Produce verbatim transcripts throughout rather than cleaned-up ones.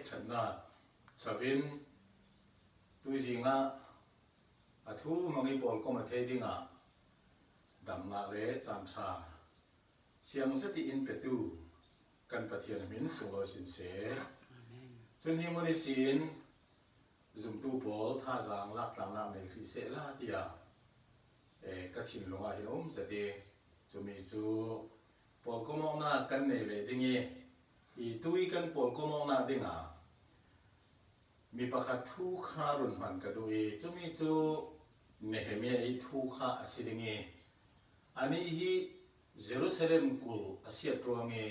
Ṭhatna chavin tuizingah a thu hmang i pawlkom a thei dingah damna le changṭha siang zet i in petu kan Pathian hmin sunglawi sin seh. Amen. Chun hi mun ihsin zumtu pawl thazaang laktlannak nei hrih sehla tia, eh, ka thinlungah hin a um zet i, chumi chu pawlkom awkna kan nei leh ding i, i tui kan pawlkom awkna dingah mi pakhat thu kha run hman ka duh i, chumi chu Nehemiah i thu kha a si ding i, anih hi Jerusalem kulh a siat ruang i,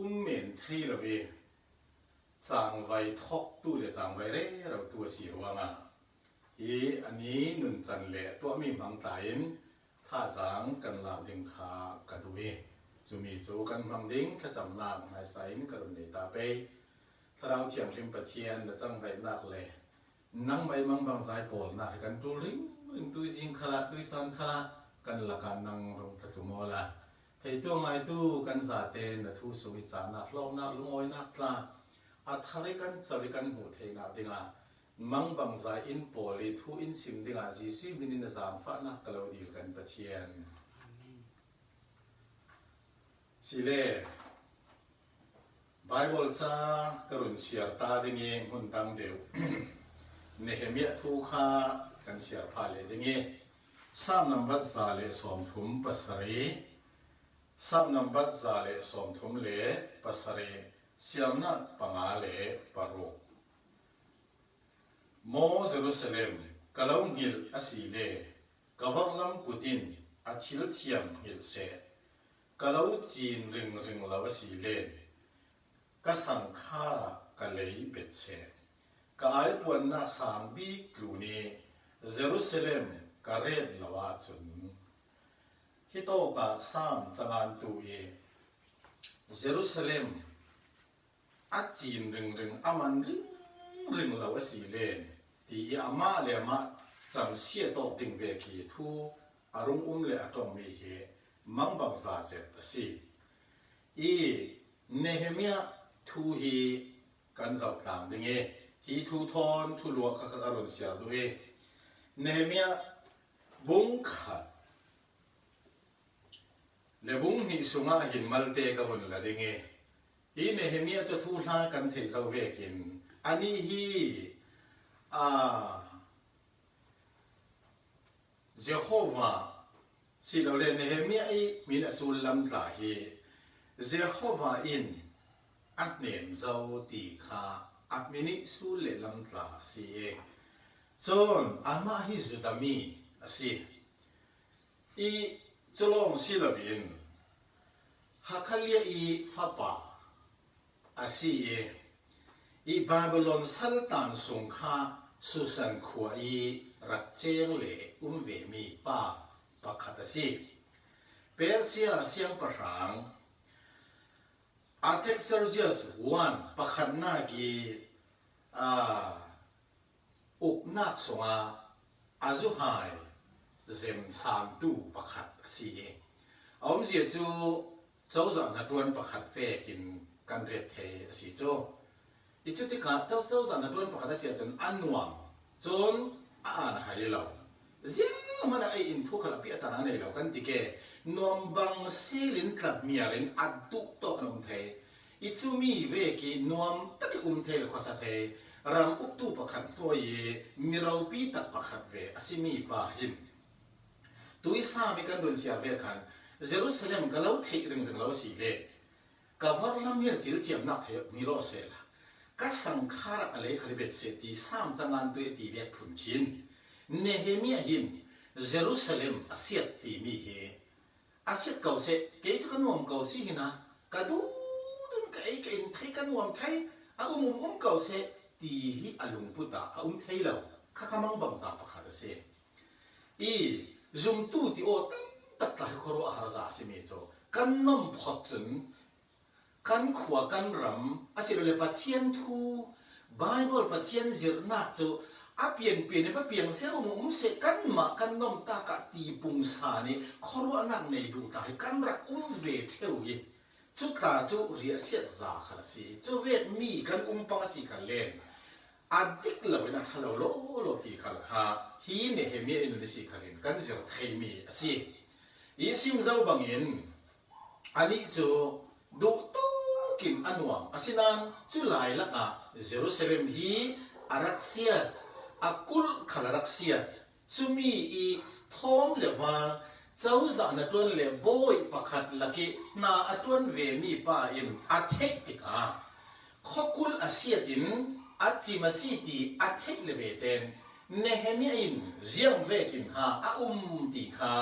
um men thei lo i, changvai thawktu le changvai rerotu a si ruangah hi ani nunchan le tuahmi hmang tla in thazaang kan lak ding kha ka duh i, chumi chu kan hmang ding thlachamnak hmaisa in ka run nei ta pei. Thlarau Thianghlim Pathian na changvaihnak le nangmah i mangbangza i pawlnak hi kan ṭul ringring, tuizing khalah, tuicaan khalah kan lakah nang rung thlatlum awla, theitu ngaitu kan zate na thu sung i cahnak, hlawknak, lungawinak tla a thar i kan co i kan hmuh theinak dingah mangbangza in pawl i thu in sim dingah Jesuh hmin in na zaangfahnak ka lo dil kan Pathian. Amen. Sile, Bible ca ka run siar ta ding i hmun dang deuh Nehemiah thu kha kan siar phah leh ding i, Sam nambat za le sawmthum pasarih, Sam nambat za le sawmthum le pasarih, siamnak panga le paruk. Maw Jerusalem, ka lo nghilh a si le, ka vorhlam kut in a thil thiam nghilh seh. Ka lo cin ringring lo a si le, ka sangkhar ah ka lei bet seh. Ka aipuannak sang bik tlun i Jerusalem ka ret lo ahcun, hi tawkah Sam cangantu i Jerusalem a cin ringring, a man ringring lo a si len, ti i amah le amah camsia tawk ding vek hi thu a rung um le a ṭongmi hi mangbangza zet a si. I Nehemiah thu hi kan zoh tlang ding i, hi thu thawn thu luak kha kha ka run siar duh i, Nehemiah bung khat le bung hnih sungah hin malte ka vun la ding i, hi Nehemiah cu thuhla kan theih zo vekin, anih hi, a, Jehovah silole Nehemiah i min a sullam tla hi Jehovah in a hnem zo ti kha a hmin i sul le lam tla a si i, cun amah hi Judah mi a si. I cu lawng si loin Hakhalia i fapa a si i, i Babylon saltan sung kha Susan khua i rak ceng le um vemi pa pakhat a si. Persia siangpahrang Artaxerxes one pakhatnak i, aa, uknak sungah a zuhai zem sangtu pakhat a si i, a umzia cu cozah hnaṭuan pakhat vekin kan ret thei a si cu. I cutikah to cozah hnaṭuan pakhat a si ahcun a nuam, cun a aan a hai lo. Zianghman ah ei in thu khal a piahtan a nei lo kan ti ke, nuam bang silin tla hmial in a duh tawk an um thei. I cumi vek i nuam tak i um thei le khuasa thei ram uktu pakhat hnuai i miropi tak pakhat ve a simi pa hin tui Sam i kan run siar ve khan Jerusalem ka lo theih ringring lo a si le ka vorhlam hi a thil thiamnak thei mi law sehla ka sangkhar ah ka lei khal i bet seh ti Sam cangantu i ti vek phun khin Nehemiah hin Jerusalem a siat timi hi a siat ko seh, kei cu ka nuam ko si hina, ka duhdun ka ei ka in thei ka nuam thei, a um um um ko seh ti hi a lungput ah a um thei lo kha kha mangbangza pakhat a si. I zumtu ti aw tam tak tla hi khuaruah a harza a simi cu kan nuam phawt cun kan khua, kan ram, a si lo le Pathian thu, Baibal Pathian zirhnak cu a pianpian i va piang seh, um um seh, kanmah kan nuamtak ah tipung san i khuaruahnak nei duh tla hi kan rak um ve ṭheu i Cu tla cu riahsiat za khal a si. Cu vek mi kan um pang a si khal len a dik lo in a ṭha lo lo lo ti khal kha hi Nehemiah in a si khal in kan zir theimi a si. I sim zo bangin anih cu duh tuk in a nuam. Asinain cu lai lakah Jerusalem hi a rak siat, a kulh khal a rak siat. Cumi i thawm le vang cozah na ṭuan le bawi pakhat lak i hna a ṭuan vemi pa in a theih tikah khuakulh a siat in a cim a si ti a theih le ve tein Nehemiah in ziang vekin ha a um ti kha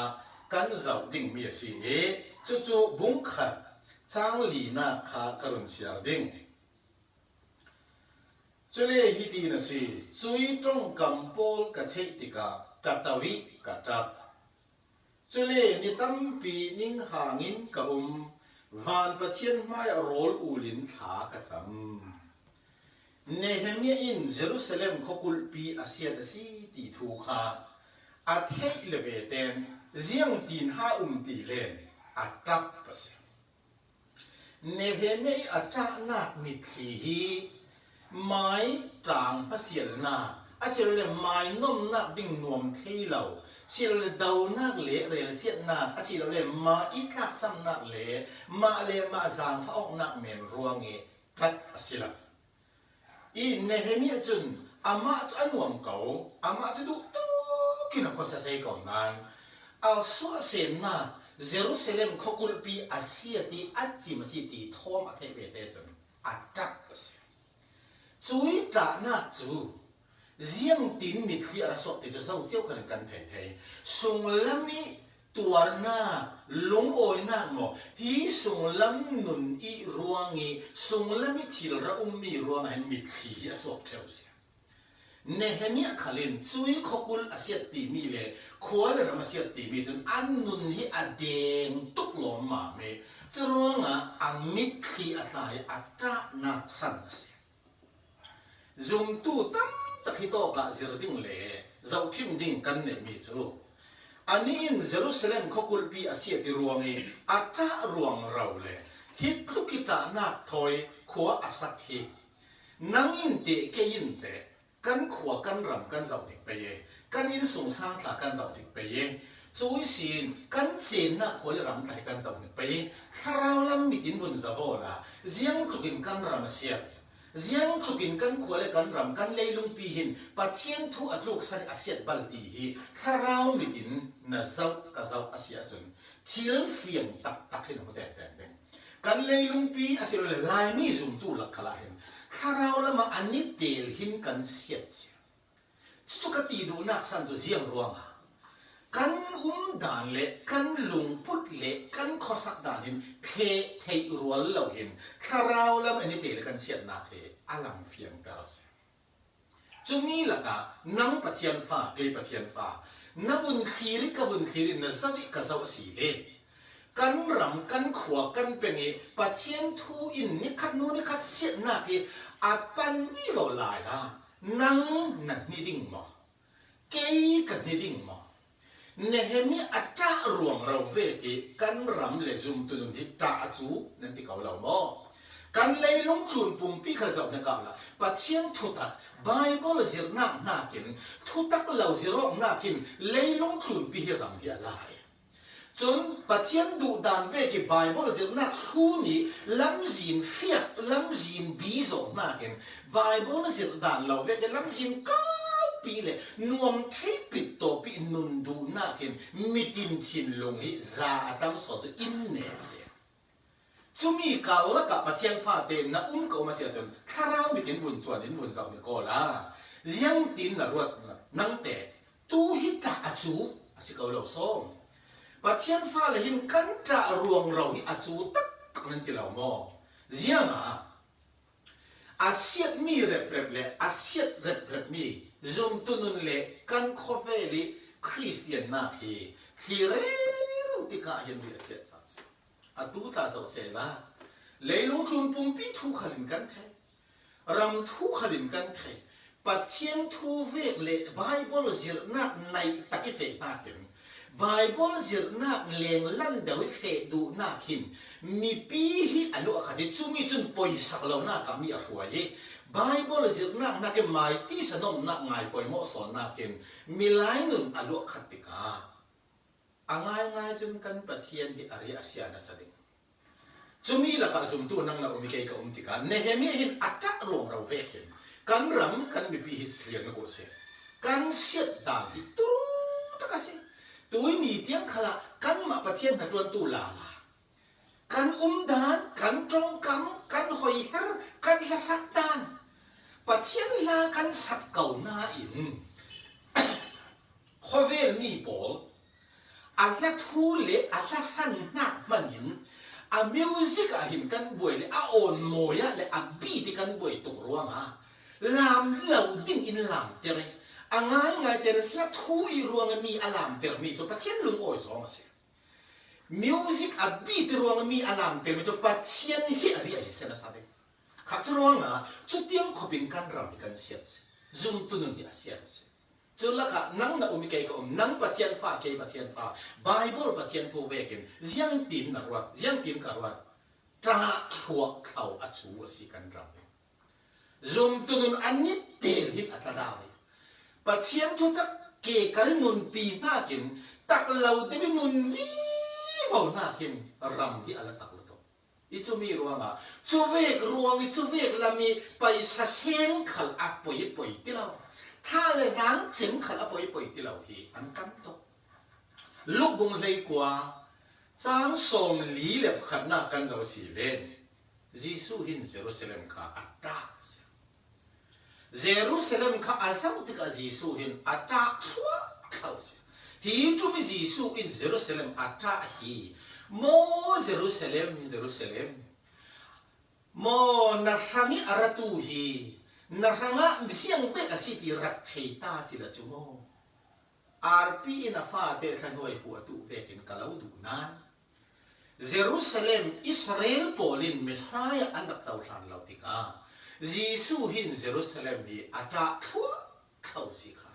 kan zoh dingmi a si i cucu bung khat cang linak kha ka run siar ding. Cule hiti na si, cui ṭongkam pawl ka theih tikah ka to i ka ṭap. Cule ni tampi ning hangin ka um, van Pathian hmaiah rawl ulin thla ka cam. Nehemiah in Jerusalem khuakulhpi a siat a si ti thu kha a theih le ve tein ziangtin ha um ti len a ṭap a si. Nehemiah i a ṭahnak mitthli hi mai ṭang hmasialnak a si lo le mai nomnak ding nuam thei lo, si lo le donak le relsiatnak a si lo le mah i tlaksamnak le mah le mah zaangfah awknak men ruang i ṭap a si lo. I Nehemiah cun amah cu a nuam ko, amah cu duh tuk in a khuasa thei ko nain a suahsennak Jerusalem khuakulhpi a siat i a cim a si ti thawm a theih ve te cun a ṭap a si. Cui ṭahnak cu ziangtin mitthli a ra suak ti cu zo cio khan kan thei thei. Sunglam i tuarnak, lungawinak maw, hi sunglam nun i ruang i sunglam i thil ra ummi ruang ah hin mitthli hi a suak ṭheu si. Nehemiah khal in cui khuakulh a siat timi le khua le ram a siat timi cun a nun hi a deng tuk lawmmam i curuangah a mitthli a tlai a ṭahnak san a si. Zumtu tam tak hi tawkah zir ding le zohṭhim ding kan neihmi cu anih in Jerusalem khuakulhpi a siat i ruang i a ṭah ruangro le hi tluk i ṭahnak thawi khua a sak hi nang in teh kei in teh kan khua kan ram kan zoh dik pei e, kan innsungsang tla kan zoh dik pei e, cu ihsin kan cennak khua le ram tla hi kan zoh dik pei e, thlarau lam mit in vun zoh awla ziang tlukin kan ram a siat. Ziang tlukin kan khua le kan ram, kan leilungpi hin Pathian thu a tluksan a siat bal ti hi thlarau mit in na zoh ka zoh a si ahcun thil fiang taktak hi na hmu tengteng ding. Kan leilungpi a si lo le Laimi zumtu lak khalah hin thlarau lamah a ni tel hin kan siat si. Cucu ka ti duhnak san cu ziang ruangah kan umdan le kan lungput le kan khuasak dan hin pheh theih rual lo hin thlarau lam a ni tel kan siatnak hi a lang fiangter a si. Cumi lakah nang Pathian fa, kei Pathian fa, na vun thlir i ka vun thlir i na zoh i ka zoh a si le kan ram, kan khua, kan peng i Pathian thu in nikhat hnu nikhat siatnak i a pan vivo lai ah nang na hni ding maw? Kei ka hni ding maw? Nehemiah a ṭah ruangro vek i kan ram le zumtu nun hi ṭah a cu nan ti ko lo maw? Kan leilung tlun pumpi kha zoh hna ko la, Pathian thutak Bible zirnak hnakin, thutak lo zir awk hnakin leilung tlunpi hi ram hi a lai. Cun Pathian duhdan vek i Bible zirnak hlun i lamzin fiak, lamzin bi zawh hnakin Bible zirh dan lo vek i lamzin kalpi le nuam thei pit tawpi nun duhnak in mitin thinlung hi za a tam sawn cu in ne a si. Cumi kar lakah Pathian fate na um ka um a si ahcun thlarau mit in vun cuan in vun zoh ni ko la. Ziangtin na ruat nang teh tu hi ṭah a cu a si ko lo sawm. Pathian fale hin kan ṭah ruangro hi a cu taktak nan ti lo maw? Ziangah a siatmi reprep le a siat reprepmi zumtu nun le kan khawvel i Khristiannak hi thli rero tikah hin riahsiat a si. Atu tla zoh sehla leilung tlun pumpi thu khalin kan thei. Ram thu khalin kan thei. Pathian thu vek le Bible zirhnak naih tak i feh hnakin Bible zirhnak lenglan deuh i feh duhnak hin mipi hi a luah khat hi, cumi cun poisak lonak ah mi a hruai hi. Bible zirhnak nak i mai tisa nomnak ngai poimawh sawnnak hin milai nun a luah khat tikah a ngaingai cun kan Pathian hi a riah a sia nasa ding. Cumi lakah zumtu nang na um i kei ka um tikah Nehemiah hin a ṭah ruangro vek hin kan ram, kan mipi hi thliar na ko si. Kan siat dan hi tu tak a si. Tui ni tiang khalah kanmah Pathian hnaṭuantu lala, kan um dan, kan ṭongkam, kan hoiher, kan hlasak dan, Pathian hla kan sak ko nain khawvel mi pawl a hla thu le a hla san hnak hmanin a music ah hin kan buai le a awn mawi ah le a beat i kan buai tuk ruangah lam lo dingin lamter i a ngaingai te hla thu i ruangah mi a lamtermi cu Pathian lungawi zawng a si. Music a beat i ruangah mi a lamtermi cu Pathian hi a riah a si nasa ding. Kha cu ruangah cutiang khawpin kan ram hi kan siat si. Zumtu nun hi a siat a si. Cu lakah nang na um i kei ka um, nang Pathian fa, kei Pathian fa, Bible Pathian thu vekin ziangtin na ruat, ziangtin ka ruat, ṭah hluak thlo a cu a si kan ram hi. Zumtu nun a nit tel hin a tla dau hi. Pathian thutak ke kar i nunpi hnakin tak lo deuh i nun vivo hnakin ram hi a la cak lutuk. I cumi ruangah cuvek ruang i cuvek lam i paisa seng khal a poipoi ti lo, tha le zang cem khal a poipoi ti lo hi an tam tuk. Luk bung hleikua cang sawmli le pakhatnak kan zoh si len Jesuh hin Jerusalem kha a ṭah a si. Jerusalem kha a zoh tikah Jesuh hin a ṭah thluahthlo si. Hi ṭum i Jesuh in Jerusalem a ṭah hi, maw Jerusalem, Jerusalem, maw na hrang i a ratu hi na hrangah ziang bek a si ti rak thei ta ci la cu maw? Arpi in a fate thlanuai hu a tuh vekin ka lo duh nan, Jerusalem, Israel pawl in Messiah an rak cohlan lo tikah Jesuh hin Jerusalem hi a ṭah thluahthlo si kha.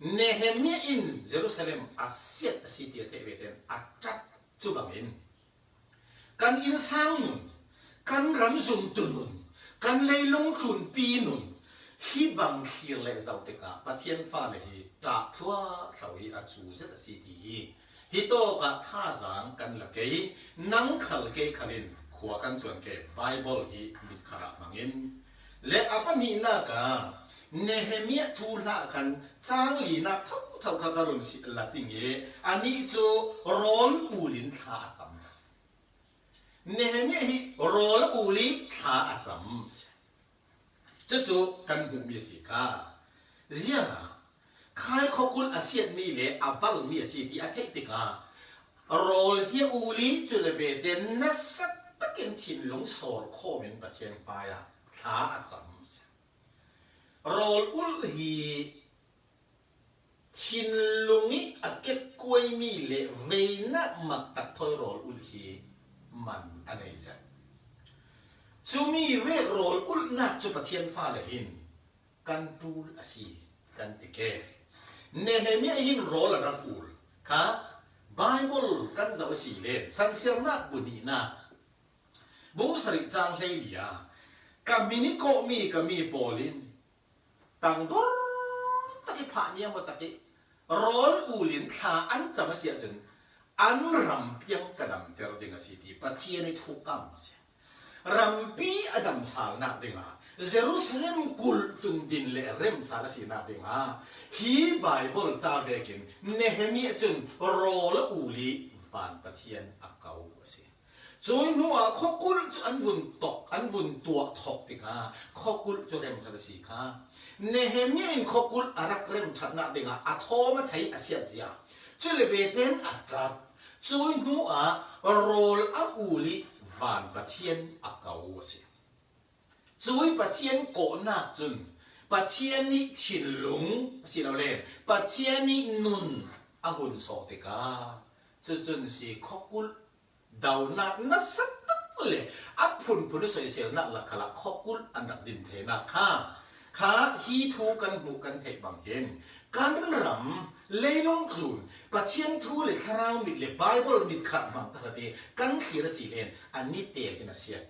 Nehemiah in Jerusalem a siat a si ti a theih vete in a ṭat cu bangin kan innsang nun, kan ram zumtu nun, kan leilung tlunpi nun hi bang thlir le zoh tikah Pathian fale hi ṭah thluahthlo hi a cu zet a si ti hi hi tawkah thazaang kan la kei, nang khal kei khalin khua kan cuan kei, Bible hi mit khalah hmangin. Le a pahnihnak ah Nehemiah thuhla kan cang linak thotho kha ka run si la ding i, anih cu rawl ul in thla a cam si. Nehemiah hi rawl ul i thla a cam si. Cucu kan hmuhmi a si kha. Ziangah khai khawkulh a siatmi le a balmi a si ti a theih tikah rawl hi a ul i cu le vete nasa takin thinlung sawr khawmin Pathian hmaiah thla a cam si. Rawl ulh hi thinlung i a ketkuaimi le veinak mat tak thawi rawl ulh hi man a nei zet. Cumi vek rawl ulhnak cu Pathian fale hin kan ṭul a si kan ti ke. Nehemiah hin rawl a rak ul kha Bible kan zoh a si le Sansiarnak bu nihnak bung sarih cang hleili ah ka min i kawhmi ka mi pawl in tangdor tak i phah niam aw tak i rawl ul in thla an cam a si ahcun an ram piang ka damter ding a si ti Pathian i thukam a si. Rampi a damsalnak dingah Jerusalem kulh tundin le remsal a sinak dingah hi Baibal ca vekin Nehemiah cun rawl a ul i van Pathian a ko a si. Cui hnuah khawkulh cu an vun tok, an vun tuah thawk tikah khawkulh cu remṭhat a si kha. Nehemiah in khawkulh a rak remṭhatnak dingah a thawm a thei a siatzia. Cule vete in a ṭap. Cui hnuah rawl a ul i van Pathian a ko a si. Cui Pathian kawhnak cun Pathian i thinlung asilole Pathian i nun a hun sawh tikah cucun si khawkulh donak nasa tak le a phunphun i soiselnak lak khalah khawkulh an rak din theinak kha. Kha hi thu kan hmuh kan theih bang hin kan ram leilung tlun Pathian thu le thlarau mit le Bible mit khat hmang ta hati kan thlir a si len a ni tel hin a siat.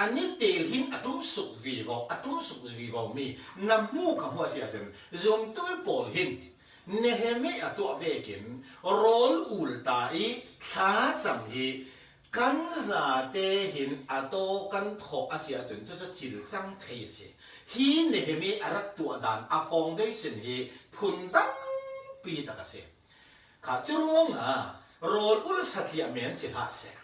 A ni tel hin a tum suk vivo, a tum suk vivo mi na hmu kha hmu a si ahcun zumtu pawl hin Nehemiah a tuah vekin rawl ul ta i thlacam hi kan zate hin a taw kan thawh a si ahcun cucu thil cang thei a si. Hi Nehemiah a rak tuah dan a foundation hi phun dangpi tak a si. Kha cu ruangah rawl ulh satliah men si hlah seh.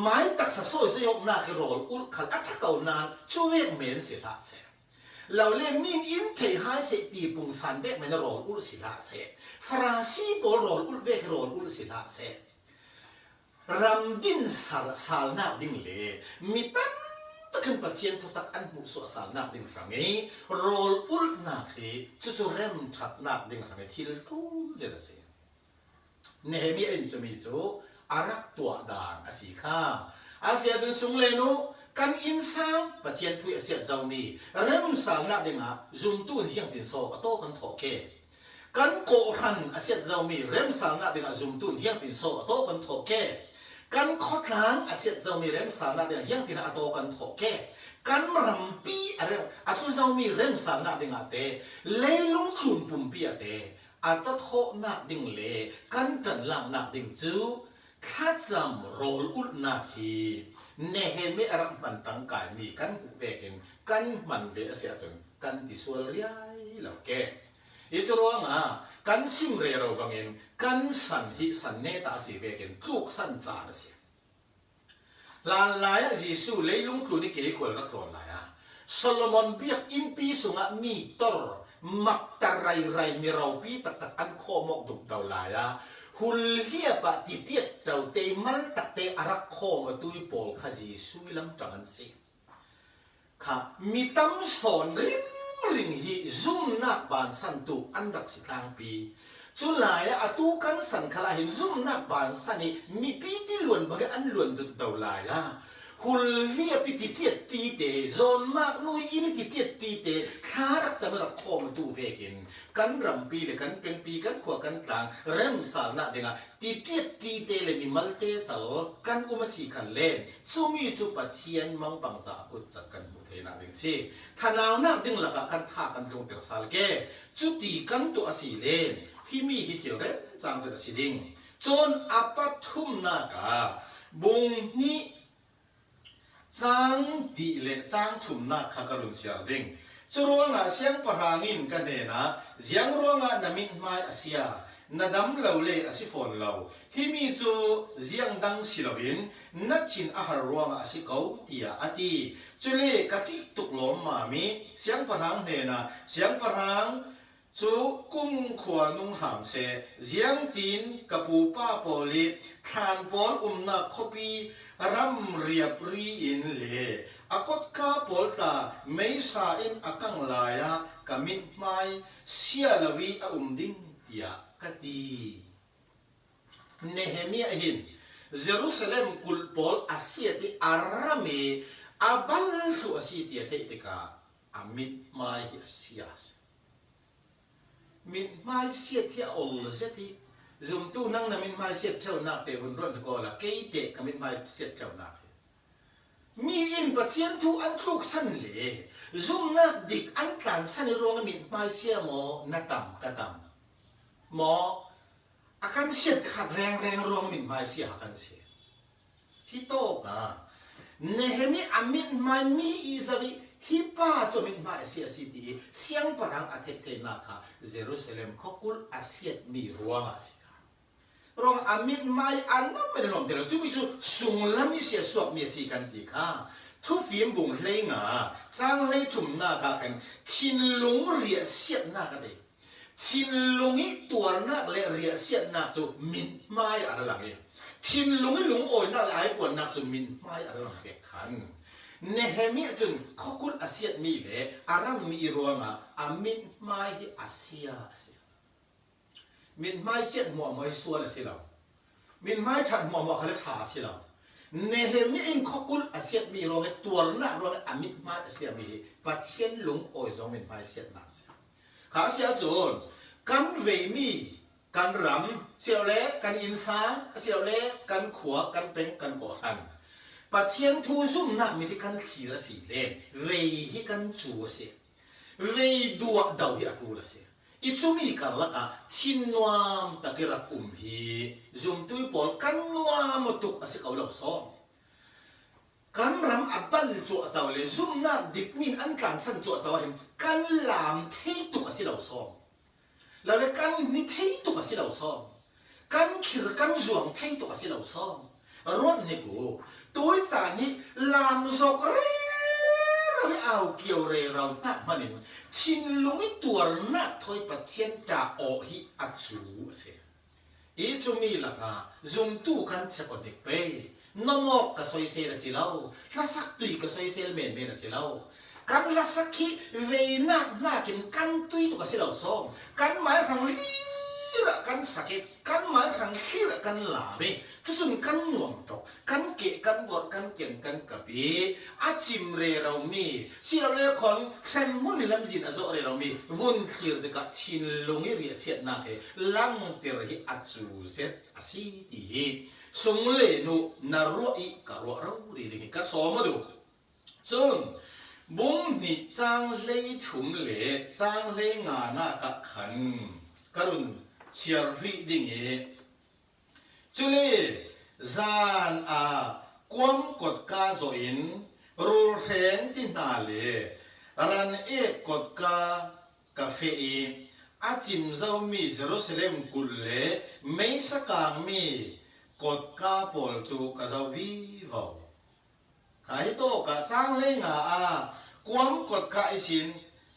Mai taksa sawi zawi awknak hi rawl ulh khal a ṭha ko nain cu vek men si hlah seh. Lo le min in thei hai seh ti pungsan vek men rawl ulh si hlah seh. Farasi pawl rawl ulh vek hi rawl ulh si hlah seh. Ram din sal, salnak ding le mi tam takin Pathian thutak an hmuh suah salnak ding hrang i rawl ulhnak hi cucu remṭhatnak ding hrang i thil ṭul zet a si. Nehemiah in cumi cu a rak tuah dan a si kha. A si ahcun sung le nu kan innsang Pathian thu i a siat zomi remsalnak dingah zumtu in ziangtin so a taw kan thawh ke. Kan kawhhran a siat zomi remsalnak dingah zumtu in ziangtin so a taw kan thawh ke. Kan khawtlang a siat zomi remsalnak dingah ziangtin a taw kan thawh ke. Kan rampi a rem, a tu zomi remsalnak dingah te, leilung tlun pumpi ah te, a tathawhnak ding le kan ṭanlaknak ding cu thlacam rawl ulhnak hi Nehemiah a rak hman ṭangkaimi kan hmuh vekin kan hman ve a si ahcun kan ti sual riai lo ke. Hi cu ruangah kan sim rero bangin kan san hi san neta a si vekin tluksan caan a si. Hlanlai ah Jesuh leilung tlun i ke khual rak tlawn lai ah Solomon biak innpi sungah mi tor makta rairai mi ropi taktak an khawm awk dukdo lai ah hulhiap ah tiṭiat ṭote mal takte a rak khawm a tui pawl kha Jesuh i lamṭang an si. Kha mi tam sawn ringring hi zumnak bansan tuk an rak si tlangpi. Culai ah atu kan san khal ah hin zumnak bansan i mipi ti luan bangin an luan dutdo lai ah hulhiap i tiṭiat tite, zawnmak nu i inn i tiṭiat tite, thla rak cam i rak khawm a tu vekin kan rampi le kan pengpi, kan khua kan tlang remsalnak dingah tiṭiat tite le mimalte tal kan um a si khan len cumi cu Pathian mangpangza a kutcat kan hmuh theinak ding si. Thanaunak ding lakah kan tha kan tlungter sal ke. Cuti kan tuah a si len himi hi thil remcang zet a si ding. Cun a pathumnak ah bung hnih cang dih le cang thumnak kha ka run siar ding. Cu ruangah siangpahrang in ka hnenah, "Ziang ruangah na mithmai a sia? Na dam lo le a si fawn lo. Himi cu ziang dang si loin na thin a har ruangah a si ko," tiah a ti. Cule ka ṭih tuk lawmmam i siangpahrang hnenah, "Siangpahrang cu kumkhua nung ham seh, ziangtin ka pupa pawl i thlan pawl umnak khuapi ram riapri in le a kotka pawl tla meisa in a kang lai ah ka mithmai sia lo i a um ding," tiah ka ti. Nehemiah hin Jerusalem kulh pawl a siat i a ram i a bal thluh a si ti a theih tikah a mithmai hi a sia a si. Mithmai siat hi a ol zet i zumtu nang na mithmai siat ṭheunak te hun ruat ko la, kei te ka mithmai siat ṭheunak hi. Mi in Pathian thu an tluksan le zumnak dik an tlansan i ruang a mithmai sia maw na tam ka tam maw? A kan siat khat rengreng ruang mithmai sia a kan si. Hi tawk ah Nehemiah a mithmai mi i zoh i hi pa cu mithmai a si a si ti i siangpahrang a theih theinak kha Jerusalem khuakulh a siat mi ruang a si kha. Ruang a mithmai a nuam men a nuam te lo. Cumi cu sunglam i siatsuak mi a si kan ti kha. Thufim bung hleinga cang hleithumnak ah khan thinlung riahsiatnak a ti. Thinlung i tuarnak le riahsiatnak cu mithmai a ra lang i, thinlung i lungawinak le aipuannak cu mithmai a ra lang pek khan Nehemiah cun khuakulh a siatmi le a rammi i ruangah a mithmai hi a sia a si. Mithmai siat hmuahhmuah hi sual a si lo. Mithmai ṭhat hmuahhmuah kha le ṭha a si lo. Nehemiah in khuakulh a siatmi ruangah, tuarnak ruangah a mithmai a siami hi Pathian lungawi zong min hmaisiatna a si. Kha a si ahcun kan veimi, kan ram, si lo le kan innsang, a si lo le kan khua, kan peng, kan kawhhran, Pathian thu zumhnak mit hi kan thlir a si le vei hi kan cu a si. Vei duah do hi a ṭul a si. I cumi karlak ah thinnuam tak i rak um hi zumtu pawl kan nuam tuk a si ko lo sawm. Kan ram a bal cuahco le zumhnak dikmi in an tlansan cuahco ah hin kan lam thei tuk a si lo sawm. Lo le kan ni thei tuk a si lo sawm. Kan thlir kan zuang thei tuk a si lo sawm. Ruat ni ku, tui caan hi lam zawk rero i au kio rero hna hmanin thinlung i tuarnak thawi Pathian ṭah awh hi a cu a si. I cumi lakah zumtu kan check on hnik pei. Nomawk ka soisel a si lo, hlasak tui ka soisel menmen a si lo. Kan hlasak hi veinak hnakin kan tui tuk a si lo sawm. Kan mai hrang hlir ah kan sak i, kan mai hrang hlir ah kan lam i, cucun kan nuam tuk. Kan keh, kan bawrh, kan keng, kan kap i a cim rero mi, si lo le khawn hremhmun i lamzin a zawh rero mi vun thlir tikah thinlung i riahsiatnak hi langter hi a cu zet a si ti hi sung le nu na ruah i ka ruah rori ding hi ka sawm a duh. Cun bung hnih cang hlei thum le cang hlei nganak ah khan ka run chiar hrih ding i, cule zan ah kuam kotka zawh in rulhreng ti hna le ran ek kotka ka feh i, a cim zomi Jerusalem kulh le meisa kangmi kotka pawl cu ka zoh vivo. Kha hi tawk ah cang hlei nga ah kuam kotka ihsin,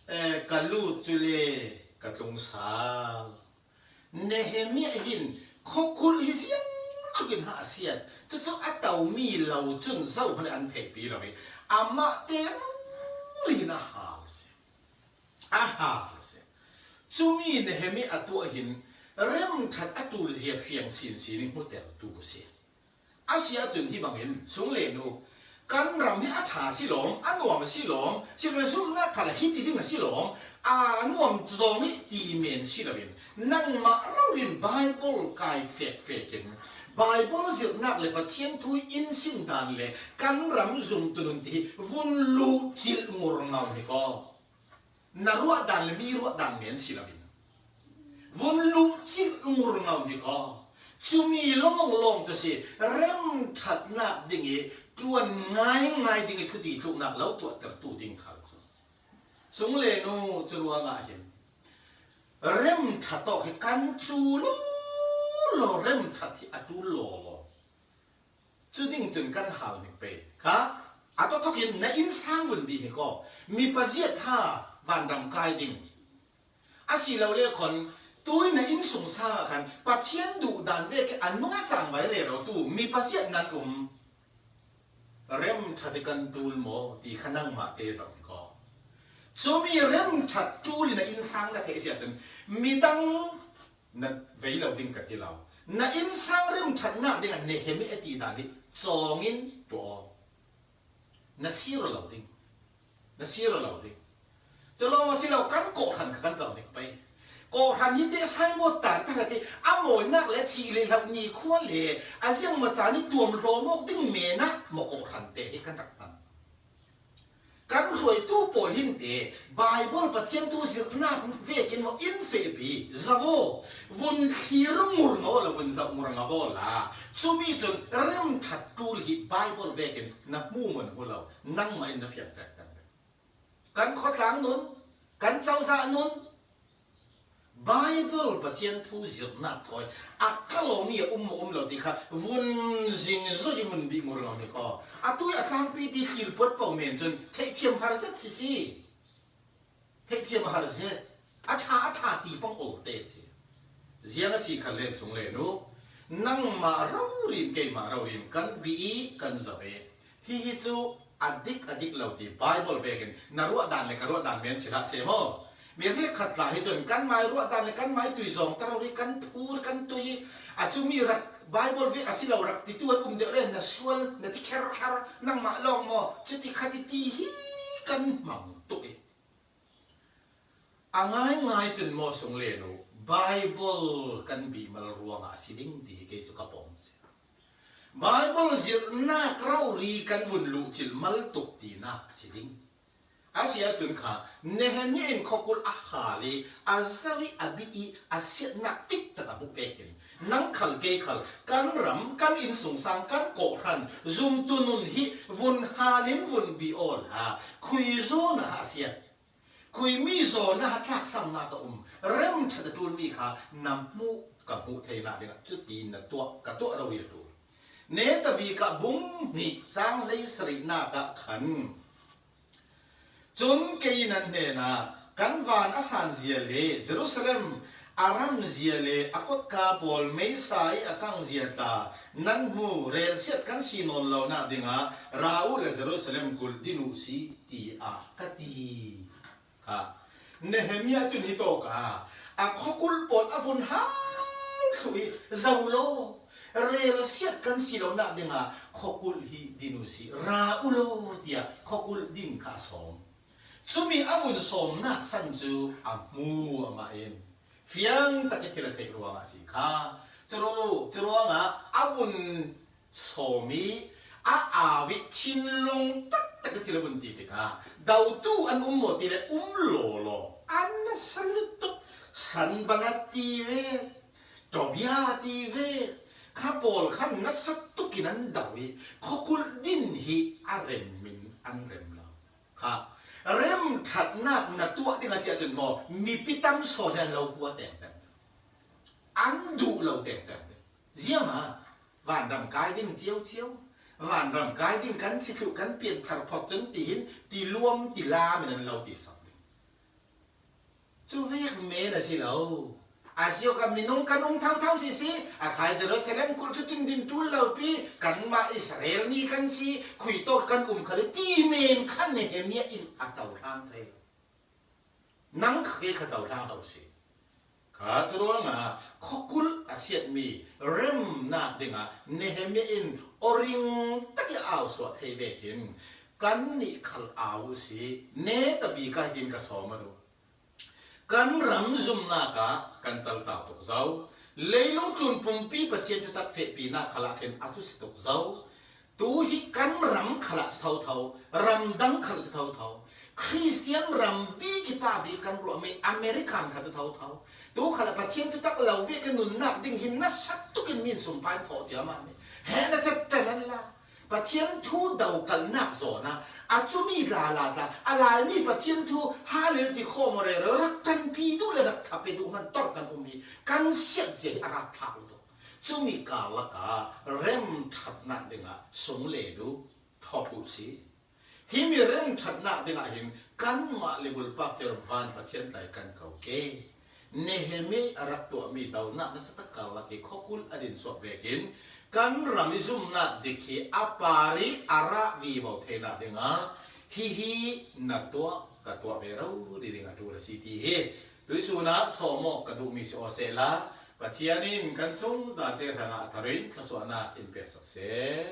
eh, ka lut cule ka tlung sal. Nehemiah hin khuakulh hi ziang tuk in ha a siat. Cucu a tomi lo cun zohhmanh an theihpi lo i amah te rori hin a hal a si. A hal a si. Cumi Nehemiah a tuah hin remṭhat a ṭul zia fiang sinsin i hmutertu a si. A si ahcun hi bangin sung le nu, kan ram hi a ṭha si lawm, a nuam si lawm, si lo zumhnak khal hi ti ding a si lawm, a nuam zong i ti men si loin nangmah rori in Baibal kai fekfek in Baibal zirhnak le Pathian thu i in sim dan le kan ram zumtu nun ti hi vun luh cilh ngur ngam hi ko. Na ruah dan le mi ruah dan men si loin vun luh cilh ngur ngam hi ko. Cumi lawnglawng cu si remṭhatnak ding i ṭuan ngaingai ding i thuti tluknak lo tuahtertu ding khal cu. Sung le nu cu ruangah hin remṭhat tawk hi kan cu lawlaw, remṭhat hi a ṭul lawlaw. Cu ding cun kan hal hnik pei. Kha a tawthawk in na innsang vun bih hnik aw. Mipa ziat ha vanram kai ding. A si lo le khawn tui na innsung sang ah khan Pathian duh dan vek a nung a cangvai rero tu mipa ziat nan um. Remṭhat i kan ṭul maw ti kha nangmah te zoh hnik aw. Cumi remṭhat ṭul in na innsang na theih si ahcun midang na vei lo ding ka ti lo. Na innsang remṭhatnak dingah Nehemiah ti dan hi cawng in tuah aw. Na sir lo ding. Na sir lo ding. Cu lawng a si lo, kan kawhhran kha kan zoh hnik pei. Kawhhran hi te saimawt tar tar a ti, a mawinak le thih le hlauh ni khua le a ziangmaw caan i tuam hlawm awk ding men ah maw kawhhran te hi kan rak hman. Kan hruaitu pawl hin te Baibal Pathian thu zirhnak vekin maw in fehpi zoh aw, vun thlir ngur ngam aw la, vun zoh ngur ngam aw la. Cumi cun remṭhat ṭul hi Baibal vekin na hmu maw na hmu lo, nangmah in na fianter kan. Kan khuatlang nun, kan cozah nun, Baibal Pathian thu zirhnak thawi a ka lawmi a um maw um lo ti kha vun zing zoi i vun bih ngur ngam hi ko. A tui a tlangpi ti thlir puat paoh men cun theihthiam har zet si si. Theihthiam har zet. A ṭha a ṭha ti pang awlte si. Ziang a si khan len sung len u. Nangmah rori in keimah rori in kan bih i kan zoh i. Hihi cu a dik a dik lo ti Baibal vekin na ruah dan le ka ruah dan men si hlah seh maw? Mi hrekkhat tla hi cun kan mai ruah dan le kan mai tui zawng ta rori kan phur kan tui i a cumi rak Baibal vek a si lo rak titu an um deuh le na sual na ti kherkher nangmah lawng maw? Cuti kha ti ti hi kan hmang tuk i. A ngaingai cun maw sung le nu, Bible kan bihmal ruangah a si ding ti hi kei cu ka pom si. Bible zirhnak rori kan vun luh cilh mal tuk tinak a si ding. A si ahcun kha Nehemiah in khuakulh a hal i a zoh i a bih i a siatnak tiktak a hmuh vekin nang khal kei khal kan ram, kan innsungsang, kan kawhhran zumtu nun hi vun hal in vun bih awla khuizawn ah a siat. Khuimi zawn ah a tlaksamnak a um, remṭhat a ṭulmi kha na hmuh, ka hmuh theinak dingah cuti na tuah, ka tuah rori a ṭul. Netabika bung hnih cang hleisarihnak ah khan, cun kei in nan hnenah kan van a sanzia le Jerusalem a ramzia le a kotka pawl meisa i a kangzia tla nan hmu, relsiat kan si nawn lonak dingah ra u le Jerusalem kulh din u si, tiah ka ti. Kha Nehemiah cun hi tawk a, a khuakulh pawl a vun hal thluh i, zo law, relsiat kan si lonak dingah khuakulh hi din u si, ra u law, tiah khuakulh din kha a sawm. Cumi a vun sawmnak san cu a hmu amah in, fiang tak i thil a theih ruangah a si kha. Curuh, curuangah a vun sawm i a au i thinlung taktak i thil a vun ti tikah dotu an um maw ti le um lawlaw, an nasa lutuk. Sanballat ti ve, Tobia ti ve, kha pawl khan nasa tukin an do i khuakulh din hi a rem in an rem lo. Kha remṭhatnak na tuah ding a si ahcun maw, mipi tam sawn hi an lo hua tengteng. An duh lo tengteng. Ziangah vanram kai ding ciocio, vanram kai ding kan si thluh, kan pianthar phawt cun tihin ti luam ti lam in an lo ti sak ding. Cu vek men a si lo. A si awkah minung kan um thotho sisi, a khai Jerusalem kulh cu tin din ṭul lo pi, kanmah Israel mi kan si, khui tawk kan um khal i ti men kha Nehemiah in a cohlang thei lo. Nang kha kei kha cohlang lo si. Kha cu ruangah khuakulh a siatmi remnak dingah Nehemiah in awring tak i a au suah thei vekin kannih khal au u si. Netabika hi tin ka sawm a duh. Kan ram zumnak ah kan calcau tuk zo. Leilung tlun pumpi Pathian thutak fehpinak khalah khin a thusi tuk zo. Tu hi kan ram khalah cu thotho, ramdang khalah cu thotho, Khristian ram bik i pa bik kan ruahmi American kha cu thotho. Tu khalah Pathian thutak lo ve ka nunnak ding hin nasa tukin min sumpai thawh ciamah mi he na cat ṭan an la. Pathian thu dokalhnak zawn ah a cumi lala tla, a Laimi Pathian thu Halil ti khawm aw rero rak ṭanpi duh le rak thape duh hman torh kan um hi kan siat zia hi a rak thlah u tuk. Cumi karlak ah remṭhatnak dingah sung le nu thawk u si. Himi remṭhatnak dingah hin kanmah le bulpak cer van Pathian tlai kan ko ke. Nehemiah a rak tuahmi donak nasa tak karlak i khuakulh a din suak vekin kan ram i zumnak dik hi a par i a rah vivo theinak dingah hihi na tuah, ka tuah ve rori ding a ṭul a si ti hi tuihsun ah sawm awk ka duhmi si aw sehla, Pathian in kan sung zate hrangah a thar in thluasuahnak in pek sak seh.